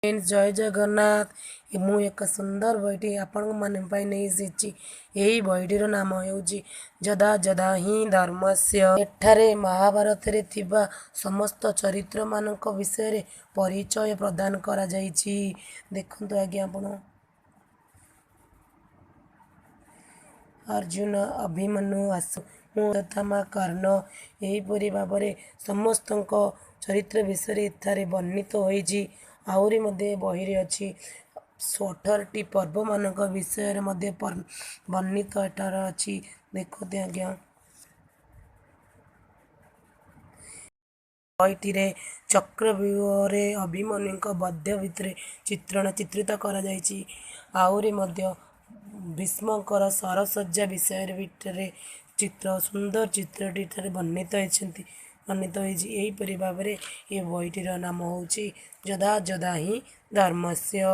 ଜୟ ଜଗନ୍ନାଥ। ମୁଁ ଏକ ସୁନ୍ଦର ବହିଟି ଆପଣଙ୍କ ପାଇଁ ନେଇ ଆସିଛି। ଏହି ବହିଟିର ନାମ ହେଉଛି ଯଦା ଯଦା ହିଁ ଧର୍ମସ୍ୟ। ଏଠାରେ ମହାଭାରତରେ ଥିବା ସମସ୍ତ ଚରିତ୍ରମାନଙ୍କ ବିଷୟରେ ପରିଚୟ ପ୍ରଦାନ କରାଯାଇଛି। ଦେଖନ୍ତୁ ଆଜ୍ଞା ଆପଣ, ଅର୍ଜୁନ, ଅଭିମନ୍ୟୁ, ଅଶ୍ୱତ୍ଥାମା, କର୍ଣ୍ଣ, ଏହିପରି ଭାବରେ ସମସ୍ତଙ୍କ ଚରିତ୍ର ବିଷୟରେ ଏଠାରେ ବର୍ଣ୍ଣିତ ହୋଇଛି। ଆହୁରି ମଧ୍ୟ ଏ ବହିରେ ଅଛି 18ଟି ପର୍ବମାନଙ୍କ ବିଷୟରେ ମଧ୍ୟ ବର୍ଣ୍ଣିତ ଏଠାରେ ଅଛି। ଦେଖନ୍ତୁ ଆଜ୍ଞା, ବହିଟିରେ ଚକ୍ରବ୍ୟୁହରେ ଅଭିମନ୍ୟୁଙ୍କ ବଧ ଭିତରେ ଚିତ୍ରଣ ଚିତ୍ରିତ କରାଯାଇଛି। ଆହୁରି ମଧ୍ୟ ଭୀଷ୍ମଙ୍କର ଶରଶଯ୍ୟା ବିଷୟରେ ବି ଏଠାରେ ଚିତ୍ର, ସୁନ୍ଦର ଚିତ୍ରଟି ଏଠାରେ ବର୍ଣ୍ଣିତ ହେଇଛନ୍ତି, ବର୍ଣ୍ଣିତ ହୋଇଛି। ଏହିପରି ଭାବରେ ଏ ବହିଟିର ନାମ ହେଉଛି ଯଦା ଯଦା ହିଁ ଧର୍ମସ୍ୟ।